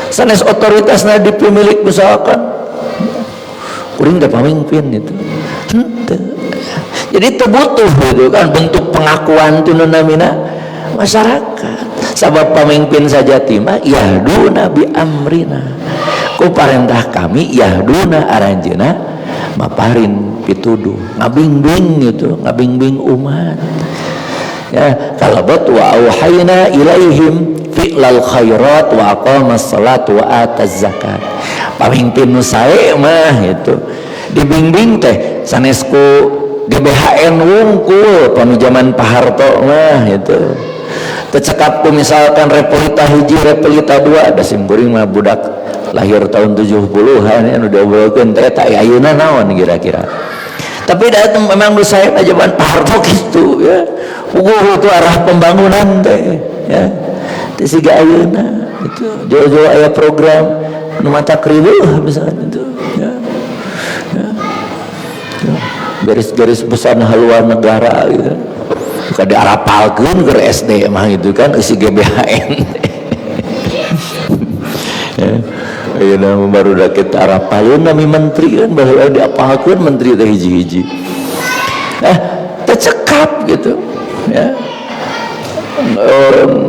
S1: Sanes otoritasna dipemilik, misalkan kuring teh pamimpin itu henteu. Jadi teu butuh gitu kan bentuk pengakuan tu nu namina masyarakat, sabab pamimpin sajati mah yahduna bi amrina, ku parentah kami yahduna, aranjeuna maparin pituduh, ngabingbing gitu, ngabingbing umat ya. Kalau bet wa auhayna ilaihim fi'lal khairat wa aqamas salat wa ataz zakat. Pamimpin nu sae mah itu dibimbing teh sanes ku GBHN wungkul. Pami zaman Pak Harto mah itu tecekap ku misalkan Repelita hiji, Repelita dua, ada sim kuring mah budak lahir tahun 70-an ya, nu diobrolkeun teh tak ayeuna naon kira-kira. Tapi dah memang nu sae mah zaman Pak Harto kitu ya, puguh itu arah pembangunan teh ya, teh siga ayeuna itu jauh-jauh aya program nu mata kriweuh misalnya itu ya. Ya. Ya. Garis-garis besar haluan negara gitu bukan diarapalkeun ke SD mah gitu kan, isi GBHN ya. Ayeuna baru dah kita arapalkeun nami menteri kan, baheula diapalkeun menteri teh hiji-hiji, tecekap gitu ya,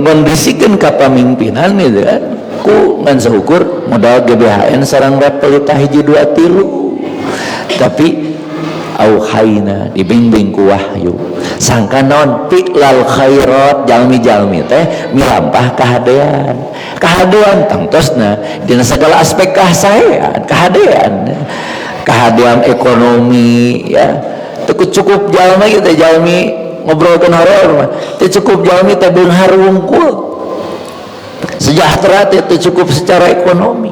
S1: ngondisikan kapamimpinan gitu kan ku ngan seukur modal GBHN sareng Repelita hiji dua tilu. Tapi auhayna dibimbing ku wahyu sangka naon fi'lal khairat, jalmi-jalmi teh milampah kahadean, kahadean tangtosna dina segala aspek kasaean, kahadean, kahadean ekonomi ya. Teu cukup jalmi teh jalmi ngobrolkeun horor mah teu cukup jalmi teh beunghar wungkul, sejahtera teh teu cukup secara ekonomi,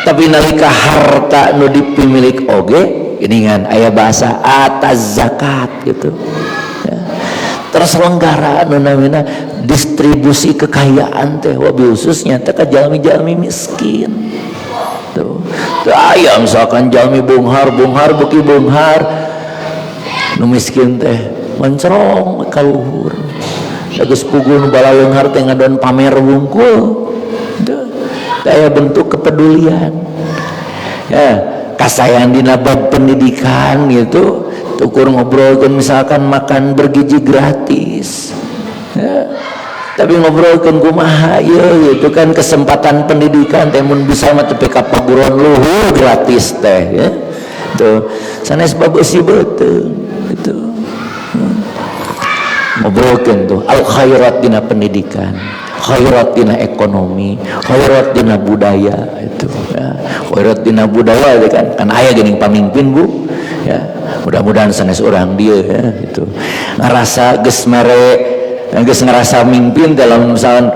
S1: tapi nalika harta nu dipimilik oge ini kan aya bahasa atas zakat gitu ya. Terselenggara nu namina distribusi kekayaan teh, wabil khususnya teh ka jalmi-jalmi miskin tuh. Tuh aya misalkan jalmi beunghar beunghar beuki beunghar, nu miskin teh mencerong ka luhur, geus puguh nu balaleunghar teh ngadon pamer wungkul. Tuh aya bentuk kepedulian ya. Kasaean dina bab pendidikan gitu, ukur ngobrolkeun misalkan makan bergizi gratis ya. Tapi ngobrolkeun kumaha ya gitu kan, kesempatan pendidikan teh mun bisa mah tepi ka paguruan luhur gratis teh ya. Tuh, sanes bab eusi beuteung gitu. Ngobrolkeun tuh al khairat dina pendidikan, khairat dina ekonomi, khairat dina budaya itu ya. Khairat dina budaya itu kan, kan aya geuning pamimpin, Bu, ya. Mudah-mudahan sanes urang dia ya itu. Ngerasa geus mere, geus ngerasa mimpin dalam misalkan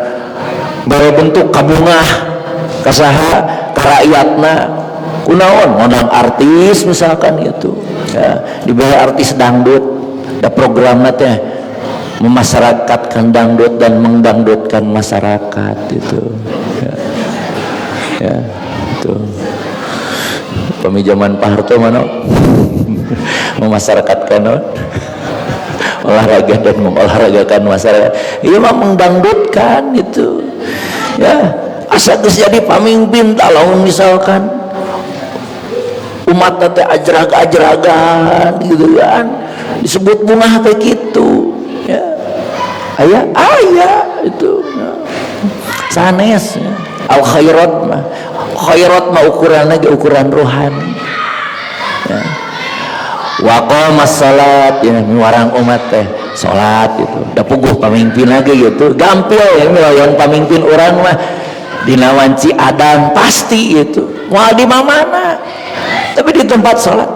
S1: bare bentuk kabungah kasaha, ka rakyatna, kunaon ngondang artis misalkan gitu ya, dibayar artis dangdut, da programna teh memasyarakatkan dangdut dan mengdangdutkan masyarakat itu ya, ya itu pemijaman Pak Harto mana memasyarakatkan no? Olahraga dan mengolahragakan masyarakat, iya mah mengdangdutkan itu ya. Asa geus jadi pamimpin, lamun misalkan umat teh ajrag-ajragan gitu kan, disebut bungah teh gitu ya. Aya, aya itu ya. Sanes ya. Al khairat mah, khairat mah ukuran lagi ukuran rohani ya. Wa qamas salat ya, miwarang umat teh salat gitu, da puguh pamimpin lagi gitu gampil ya, milayan pamimpin urang mah dina wanci adan pasti itu, moal di mana, tapi di tempat salat.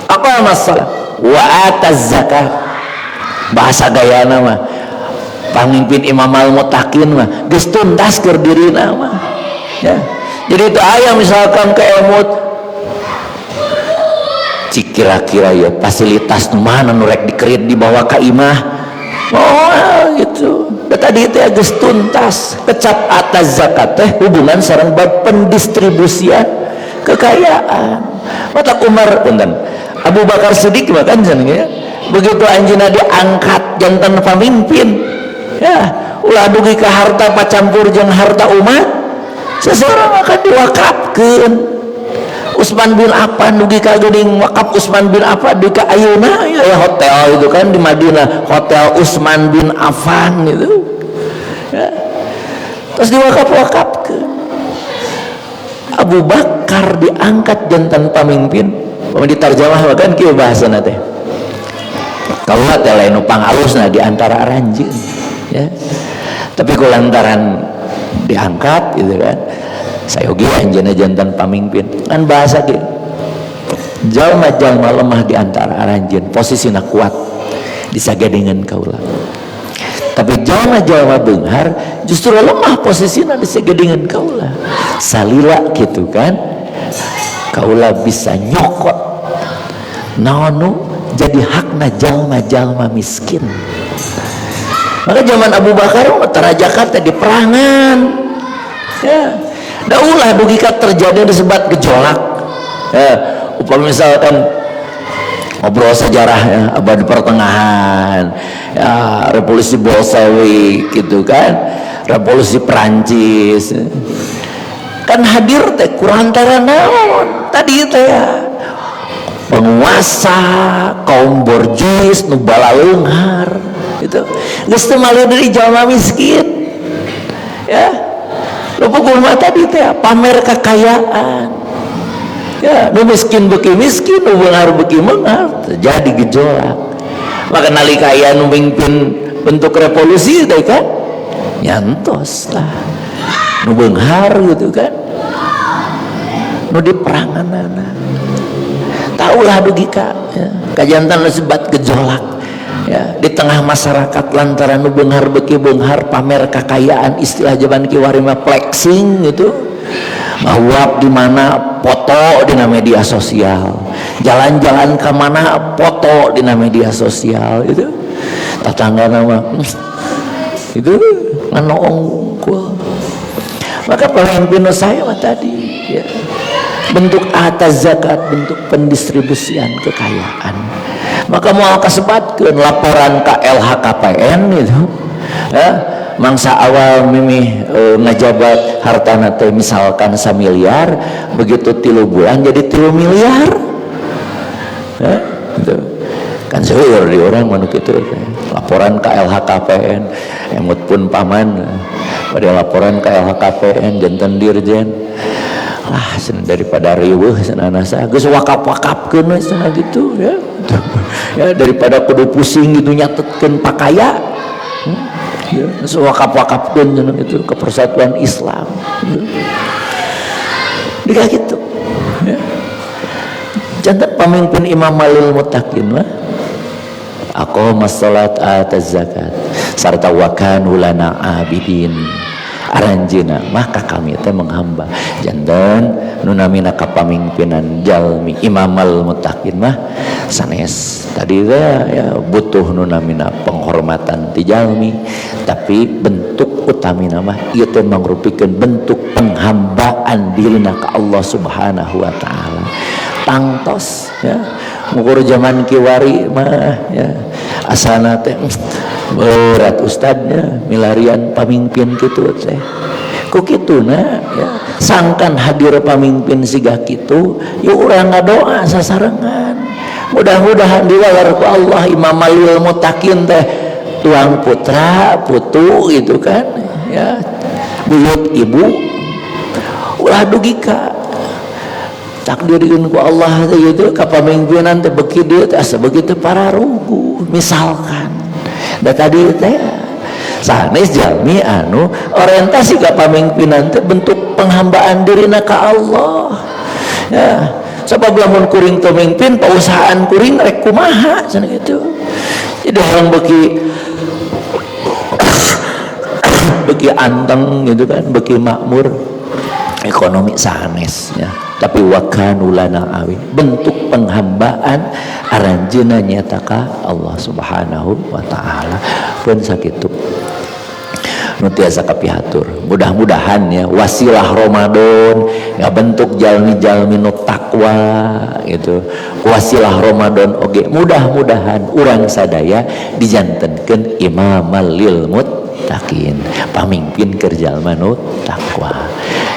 S1: Aqamas salat wa ataz zakat, bahasa gayana mah pamimpin imam al muttaqin mah geus tuntas keur dirina mah ya. Jadi itu aya misalkan ke emut cik, kira-kira ya fasilitas nu mana nu rek dikerit dibawa ka imah, oh gitu. Da tadi itu ya geus tuntas. Kecap ataz zakat teh hubungan sareng bab pendistribusian kekayaan. Mata Umar, punten, Abu Bakar Siddiq mah kan ya, begitu anjeunna diangkat janten pamimpin ya, ulah dugi ke harta pacampur jeung harta umat, seseorang akan diwakafkeun. Utsman bin Affan dugi ka geuning wakaf Utsman bin Affan dugi ka ayeuna ya, ya hotel itu kan di Madinah, hotel Utsman bin Affan itu ya. Terus diwakaf-wakafkeun. Abu Bakar diangkat janten pamimpin, ditarjamah kan kieu bahasana teh, kaula teh lain nu pangalusna di antara aranjeun ya, tapi kulantaran diangkat gitu kan, sayogi anjeunna janten pamimpin. Kan bahasa kieu, jalma-jalma lemah di antara aranjeun posisina kuat disagedengan kaula, tapi jalma-jalma beunghar justru lemah posisina disagedengan kaula. Salila gitu kan, kaula bisa nyokot naon nu jadi hakna jalma-jalma miskin. Maka zaman Abu Bakar tara Jakarta di perangan ya, daulah dugi ka terjadi disebut gejolak ya. Upami misalkan ngobrol sejarah ya, abad pertengahan ya, revolusi Bolshevik gitu kan, revolusi Perancis kan, hadir teh kurang antara naon tadi teh ya, penguasa kaum borjuis nu balaleunghar itu geus teu malih deui jalma miskin ya. Lu pukul mah tadi teh pamer kekayaan ya, nu miskin beuki miskin, nu beunghar beuki beunghar, terjadi gejolak. Maka nalika aya nu mimpin bentuk revolusi teh kan, nyantos lah nu beunghar gitu kan, nu diperanganana taulah dugi ka ya, kajantan sebat gejolak ya di tengah masyarakat lantaran nu beunghar beuki beunghar, pamer kekayaan, istilah zaman kiwari mah flexing gitu, bahwa di mana foto di media sosial, jalan-jalan ke mana foto di media sosial. Itu tetangga nama itu nganoong. Maka pemimpin saya mah tadi ya, bentuk atas zakat, bentuk pendistribusian kekayaan. Maka mau kasebatkeun laporan ke LHKPN itu ya, Mangsa awal mimih ngajabat hartana teh misalkan 1 miliar, begitu 3 bulan jadi 3 miliar ya, gitu. Kan seueur di urang mah kitu, laporan ke LHKPN, emut pun paman pada laporan ke LHKPN janten dirjen lah cenah, daripada riweuh cenah, nasa geus wakaf-wakafkeun we cenah gitu ya. Ya, daripada kudu pusing gitu nyatetkeun pakaya, ya, geus wakaf-wakafkeun cenah gitu ke Persatuan Islam gitu. Dika gitu ya. Janten pamimpin imamal lil muttaqin mah aqama salat, ataz zakat, sarta wa kanu lana abidin, aranjeuna maka kami teh menghamba. Janten nu namina kapamimpinan jalmi imamal muttaqin mah sanes tadi teh ya, butuh nu namina penghormatan ti jalmi, tapi bentuk utamina mah ieu teh mangrupikeun bentuk penghambaan dirina ka Allah Subhanahu wa taala. Tangtos ya, ngukur zaman kiwari mah ya, asana teh berat ustadnya milarian pamimpin kitu teh, ku kituna ya, sangkan hadir pamimpin siga kitu ya, urang ngadoa sasarengan mudah-mudahan diwalar ku Allah imamal lil muttaqin teh tuang putra putu gitu kan ya, buyut ibu, ulah dugi ka takdirkeun ku Allah teh gitu kapamimpinan teh beuki dieu teh asa begitu pararugu misalkan. Da tadi teh sanes jalmi anu orientasi kapamimpinan teh bentuk penghambaan dirina ka Allah ya, sebab lamun kuring teu mimpin pausahaan kuring rek kumaha cenah gitu. Jadi orang beuki beuki anteng gitu kan, beuki makmur ekonomi sanes ya, tapi wakanu lana awi bentuk penghambaan aranjeuna nyata ka Allah Subhanahu wa taala. Pun sakitu nu tiasa kapihatur, mudah-mudahan ya wasilah Ramadan ngabentuk jalmi-jalmi nu takwa gitu. Wasilah Ramadan oge mudah-mudahan urang sadaya dijantenkeun imamal lil muttaqin, pamimpin keur jalma nu takwa.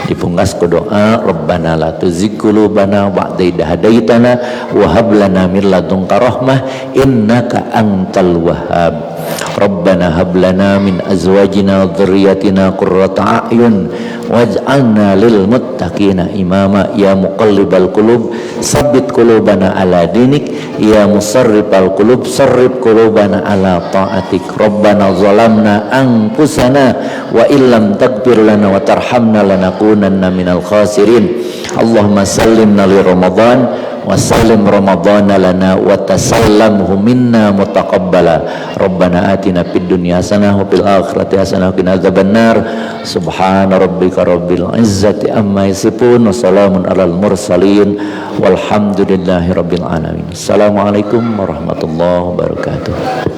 S1: Dipungkas ku doa, Rabbana la tuzigh qulubana ba'da idh hadaitana wa hab lana min ladunka rahmah innaka antal wahhab. Rabbana hab lana min azwajina wa dzurriyyatina qurrata a'yun waj'alna lil muttaqina imama. Ya muqallibal qulub sabbit qulubana ala dinik, ya musarrifal qulub sarrif qulubana ala ta'atik. Rabbana zalamna anfusana wa illam taghfir lana wa tarhamna lanakunanna minal khasirin. Allahumma sallimna li Ramadan wa sallim Ramadana lana wa tasallamhu minna mutaqabbala. Rabbana atina fid dunya hasanah wa fil akhirati hasanah wa qina adzabannar. Subhana rabbika rabbil izzati amma yasifun wa salamun alal mursalin walhamdulillahi rabbil alamin. Assalamualaikum warahmatullahi wabarakatuh.